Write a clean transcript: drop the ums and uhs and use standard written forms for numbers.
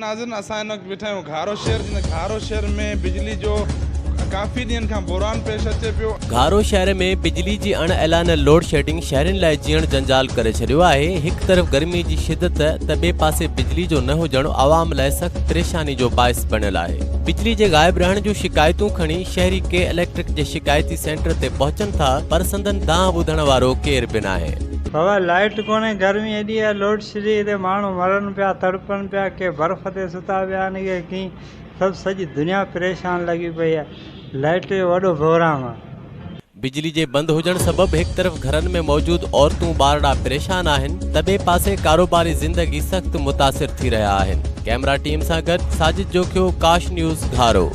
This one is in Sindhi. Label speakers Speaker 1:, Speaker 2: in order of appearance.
Speaker 1: ناظرين اسان هن وقت ويٺا آهيون گهارو شهر جي گهارو شهر ۾ بجلي جو ڪافي ڏينهن کان بحران پيش اچي پيو.
Speaker 2: گهارو شهر ۾ بجلي جي اڻ اعلانيل لوڊشيڊنگ شهرين لاء جيئڻ جنجال ڪري ڇڏيو آهي، هڪ طرف گرمي جي شدت ته ٻئي پاسي بجلي جو نه هجڻ عوام لاء سخت پريشاني جو باعث بڻيل آهي. بجلي جي غائب رهڻ جون شڪايتون کڻي شهري ڪي اليڪٽرڪ جي شڪايتي سينٽر تي پهچن ٿا پر سندن دانهن ٻڌڻ وارو ڪير به ناهي.
Speaker 3: بابا لائيٽ ڪونهي گرمي ايڏي آهي لوڊشيڊنگ تي ماڻهو مرن پيا تڙپن پيا ڪي برف تي ستا پيا آهن ڪي ڪيئن سڀ سڄي دنيا پريشان لڳي پئي آهي لائيٽ جو وڏو بحران آهي.
Speaker 2: بجلي جي بند هجڻ سبب هڪ طرف گهرن ۾ موجود عورتون ٻارڙا پريشان آهن ته ٻئي پاسي ڪاروباري زندگي سخت متاثر ٿي رهيا آهن. ڪئميرا ٽيم سان گڏ ساجد جوکيو، ڪاش نيوز، گهارو.